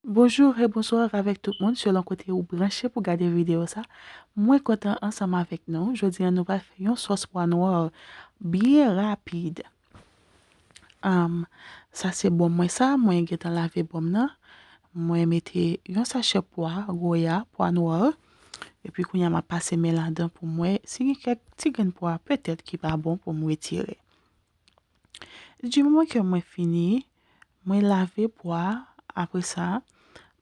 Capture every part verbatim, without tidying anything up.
Bonjou e bonswa avèk tout moun selon kote ou branche pou gade videyo sa. Mwen kontan ansanm avèk nou. Jodi a nou pral fè yon sòs pwa nwa byen rapid. Um, sa se bòm mwen sa, mwen gentan lave bòm nan. Mwen mete yon sachè pwa, goya, pwa nwa. Epi kounye a m ap pase men ladan pou m wè si gen kèk ti grenn pwa petèt ki pa bon pou m retire. Di moman ke mwen fini, mwen lave pwa, apre sa,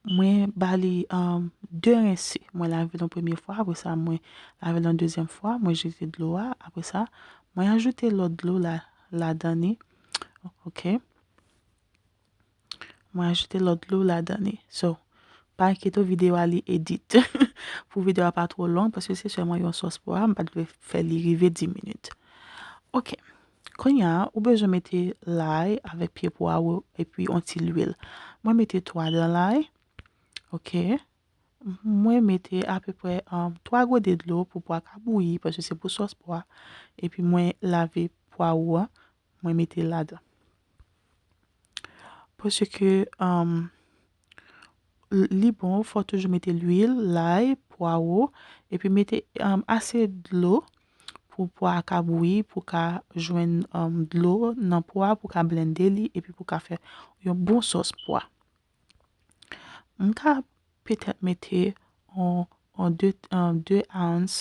mwen ba li um, de rense. Mwen lave l yon premye fwa, apre sa, mwen lave l yon dezyèm fwa, mwen jete dlo a, apre sa, mwen ajoute lòt dlo la, ladan li. Ok. Mwen ajoute lòt dlo ladan li. So, pa enkyete w, videyo a li edit. Pou videyo a pa twò long, paske se sèlman yon sòs pwa, m pa t vle fè li rive dis minit. Ok. Kounye a, ou bezwen mete lay avèk pye pwa ou epi yon ti lwil. Mwen mete twa dan lay. Ok. Mwen mete apeprè um, twa gode dlo pou pwa ka bouyi, paske se pou sòs pwa. Epi mwen lave pwa ou an, mwen mete ladan. Paske um, li bon, fò toujou mete lwil, lay, pwawo, epi mete um, ase dlo pou pwa a ka bouyi, pou ka jwenn um, dlo nan pwa, pou ka blende li, epi pou ka fè yon bon sòs pwa. M ka petèt mete yon, yon de, yon de ouns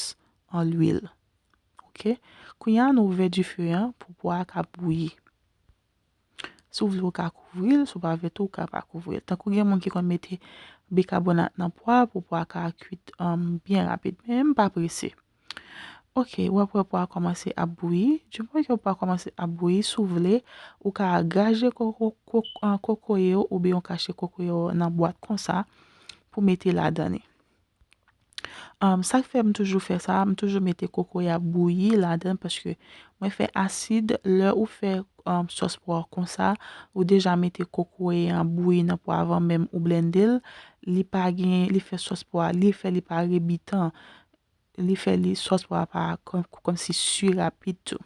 an lwil. Ok? Kounye a, nou ouvè dife an pou pwa a ka bouyi. Si w vle, ou ka kouvri l, si w pa vle tou, ou ka pa kouvri l. Tankou gen moun ki konn mete bikabonat nan pwa pou pwa ka kwit um, byen rapid. Men m pa prese. Ok, w ap wè pwa a kòmanse ap bouyi. Di moman ke pwa a kòmanse ap bouyi, si w vle, ou ka graje koko, koko, kokoye w oubyen ou kache kokoye w nan bwat konsa pou mete ladan li. Um, sa k fè m toujou fè sa, m toujou mete kokoye a bouyi ladan paske mwen fè asid. Lè ou fè um, sòs pwa konsa, ou deja mete kokoye an bouyi nan pwa avan menm ou blende l, li pa gen, li fè sòs pwa, li fè li pa rebitan, li fè li sòs pwa pa kòm, kòmsi si rapid tou.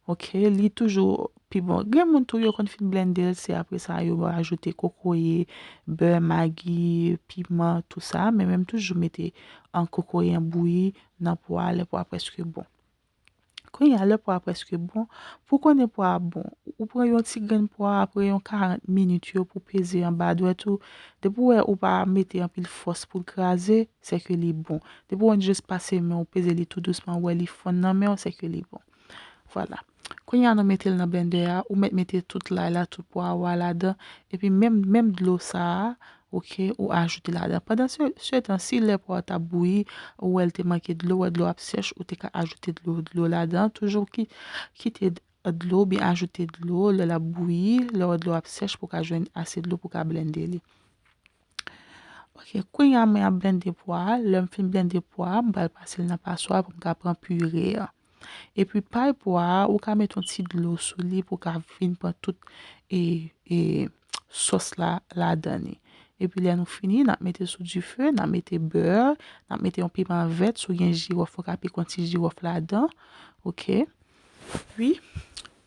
Ok, li toujou pi bon. Gen moun tou yo konn fin blende l, se apre sa yo ajoute kokoye, bè, magi, piman, tou sa. Men mwen m toujou mete an kokoye an bouyi nan pwa a, lè pwa a prèske bon. Kounye a, lè pwa a prèske bon, pou konnen pwa a bon, ou pran yon ti grenn pwa apre yon karant minit yo pou peze anba dwèt ou. Depi w wè ou pa mete anpil fòs pou l kraze, se ke li bon. Depi w jis pase men w peze li tou dousman, ou wè li fonn nan men w, se ke li bon. Vwala. Kounye a nou mete l nan blendè a, ou mèt mete tout lay la, tout pwawo a ladan, epi menm, menm dlo sa a, ok, ou ajoute ladan. Pandan se, se tan, si lè pwa w t ap bouyi, ou wè l te manke dlo, wè dlo ap sèch, ou te ka ajoute dlo, dlo ladan. Toujou ki, kite dlo, oubyen ajoute dlo, lè l ap bouyi, lè w wè dlo ap sèch, pou w ka jwenn ase dlo pou w ka blende li. Ok, kounye a mwen ap blende pwa a. Lè m fin blende pwa a, m pral pase l nan paswa pou m ka pran pire a. Epi pay pwa a, ou ka met yon ti dlo sou li pou w ka vin pran tout e, e, sòs la ladan li. Epi lè nou fini, n ap mete sou dife, n ap mete bè, n ap mete yon piman vèt, si w gen jiwòf, ou ka pike yon ti jiwòf ladan. Ok. Epi,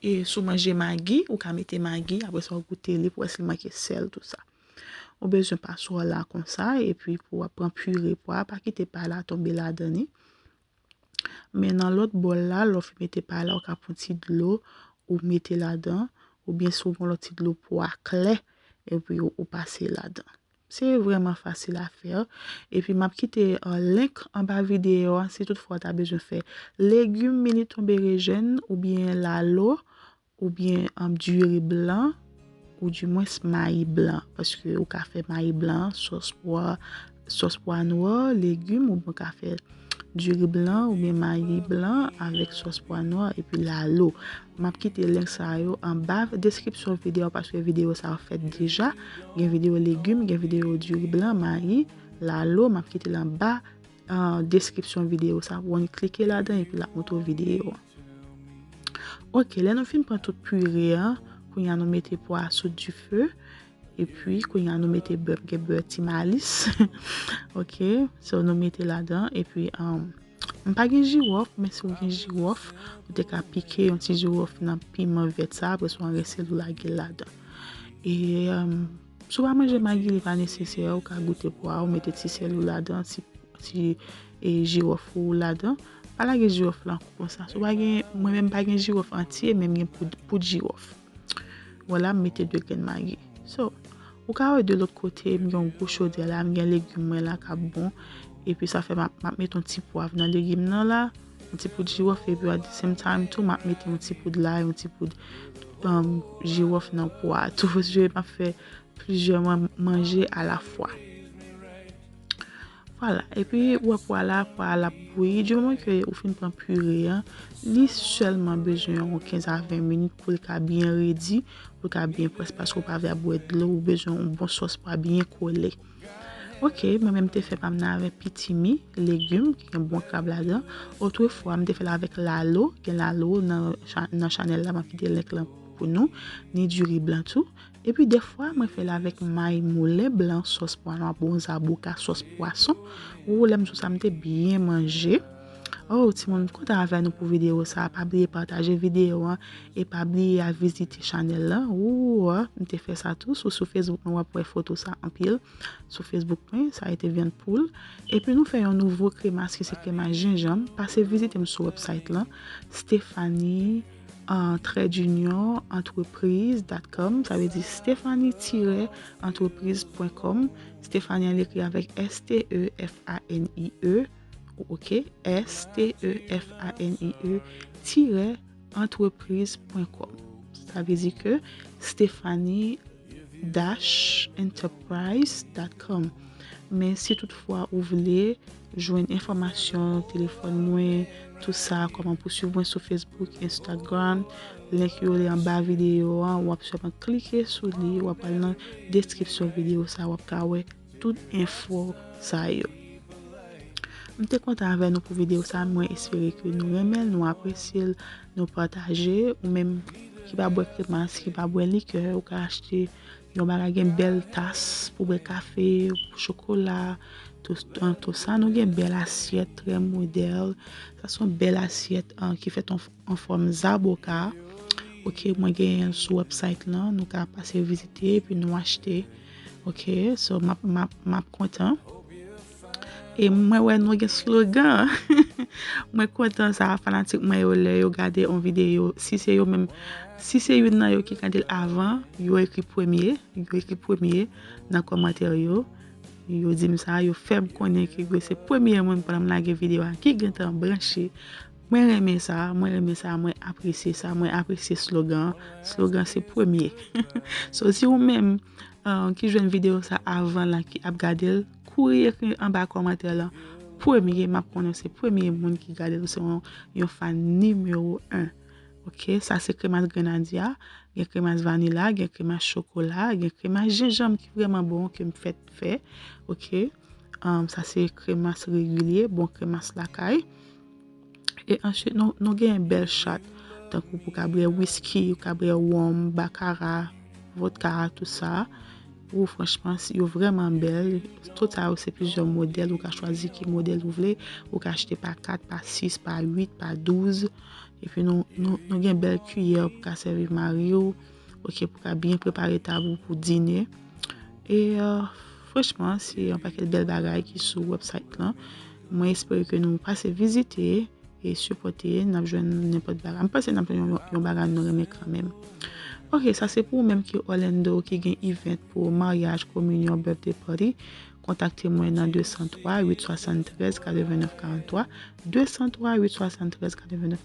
e, si w manje magi, ou ka mete magi, apre sa w goute li pou w wè si l manke sèl, tou sa. Ou bezwen paswa la konsa, epi pou w ap pran pire pwa, pa kite pay la tonbe ladan li. Men nan lòt bòl la, lè w fin mete pay la, ou ka pran ti dlo, ou mete ladan, oubyen si w gen lòt ti dlo pwa klè, epi ou, ou pase ladan. Se vrèman fasil a fè. Epi m ap kite, uh, link anba videyo a si toutfwa w ta bezwen fè legim mini ton berejèn oubyen lalo, oubyen, um, diri blan, ou dimwens mayi blan, paske ou ka fè mayi blan, sòs pwa, sòs pwa nwa, legim, oubyen ou ka fè diri blan oubyen mayi blan avèk sòs pwa nwa epi lalo. M ap kite link sa yo anba deskripsyon videyo a, paske videyo sa yo fèt deja. Gen videyo legim, gen videyo diri blan, mayi, lalo. M ap kite l anba, uh, deskripsyon videyo sa pou w klike ladan epi l ap montre w videyo a. Ok, lè nou fin pran tout pire a, kounye a nou mete pwa a sou dife. Epi, kounye a nou mete bè, m gen bè Ti Malis. Ok, so nou mete ladan. Epi, um, m pa gen jiwòf, men si w gen jiwòf, ou te ka pike yon ti jiwòf nan piman vèt sa, apre sa w rense l, ou lage l ladan. E, um, Si w pa manje magi, li pa nesesè, ou ka goute pwa, ou mete ti sèl ou ladan, ti, ti e, jiwòf ou ladan. Pa lage jiwòf lan konsa. Si w pa gen, mwen menm pa gen jiwòf antye, men m gen poud, poud jiwòf. Vwala, m mete de grenn magi. So, ou ka wè de lòt kote, m gen yon gwo chodyè la, m gen legim mwen la k ap bon. Epi sa fè m ap, m ap mete yon ti pwav nan legim nan la, yon ti poud jiwòf, epi at the same time tou, m ap mete yon ti poud lay, yon ti poud um, jiwòf nan pwa a tou. Paske m ap fè plizyè man- manje alafwa. Vwala. Epi, ou wè pwa la, pwa a l ap bouyi. Di moman ke ou fin pran pire an, li sèlman bezwen yon kenz a ven minit pou l ka byen redi, pou l ka byen près, paske ou pa vle ap bwè dlo, ou bezwen yon bon sòs pwa byen kole. Ok, mwen menm te fè pa m nan avèk pitimi, legim, ki gen bon krab ladan. Otrefwa, m te fè l avèk lalo, gen lalo nan, cha- nan chanèl la, m ap kite link lan pou nou, ni diri blan tou. Epi defwa, mwen fè l avèk may moulen blan, sòs pwa nwa, bon zaboka, sòs pwason. Ou, lè m sou sa, m te byen manje. Oh, timoun, m kontan avè nou pou videyo sa. Pa bliye pataje videyo an e pa bliye al vizite chanèl lan. Ou, m te fè sa tou. Sou, sou Facebook mwen, w ap wè foto sa anpil. Sou Facebook mwen, sa rete vyann poul. Epi nou fè yon nouvo kremas ki se kremas jenjanm. Pase vizite m sou website lan, Stephanie, uh, trait d'union entreprise dot com. Sa vle di Stephanie tiret entreprise point com. Stephanie an ekri avèk S T E F A N I E. Ok, S T E F A N I E tiret entreprise point com. Sa vle di ke Stephanie dash enterprise dot com. Men si toutfwa ou vle jwenn enfòmasyon, telefòn mwen, tou sa, kòman pou swiv mwen sou Facebook, Instagram, link yo li anba videyo an, w ap sèlman klike sou li, w ap al nan deskripsyon videyo sa, w ap ka wè tout enfo sa yo. M te kontan avè nou pou videyo sa, mwen espere ke nou renmen l, nou apresye l, nou pataje, ou menm ki pa bwè kremas, ki pa bwè likè, ou ka achte yon bagay, gen bèl tas pou bwè kafe, chokola, tou, tou, tou sa. Nou gen bèl asyèt, trè modèl. Sa se yon bèl asyèt, an, ki fèt an, an fòm zaboka. Ok, mwen genyen l sou website lan. Nou ka pase vizite, epi nou achte. Ok, so m ap, m ap, m ap kontan. E mwen wè nou gen slogan. Mwen kontan sa, fanatik mwen yo, lè yo gade yon videyo, si se yo menm, si se youn nan yo ki gade l avan, yo ekri premye, yo ekri premye nan kòmantè yo. Yo di m sa, yo fè m konnen ke yo se premye moun pandan m lage videyo a ki gentan branche. Mwen renmen sa, mwen renmen sa, mwen apresye sa, mwen apresye slogan an. Slogan se premye. So, si ou menm, uh, ki jwenn videyo sa avan la, ki ap gade l, kouri ekri anba kòmantè lan. Premye, m ap konnen se premye moun ki gade l, se yon, yon fan nimewo en. Ok, sa se kremas grenadya, gen kremas vanila, gen kremas chokola, gen kremas jenjanm ki vrèman bon ke m fèt fè. Ok, um, sa se kremas regilye, bon kremas lakay. E answit, nou, nou gen bèl chat, tankou pou ka bwè wiski, ou ka bwè wòm, bakara, vodka, tou sa. Ou franchman, yo vrèman bèl. Tout sa yo se plizyè modèl, ou ka chwazi ki modèl ou vle. Ou ka achte pa kat, pa sis, pa uit, pa douz. Epi nou, nou, nou gen bèl kiyè pou ka sèvi mari w. Ok, pou ka byen prepare tab ou pou dine. E, uh, franchman, se yon pakèt bèl bagay ki sou website lan. Mwen espere ke nou pase vizite e sipòte, n ap jwenn nenpòt bagay. M panse n ap jwenn yon, yon bagay nou renmen kanmenm. Ok, sa se pou ou menm ki Orlando, ki gen event pou maryaj, kominyon, birthday party. Kontakte mwen nan de san twa, uit swasann trèz, katrevennnèf karanntrwa, de san twa, uit swasann trèz, katrevennnèf.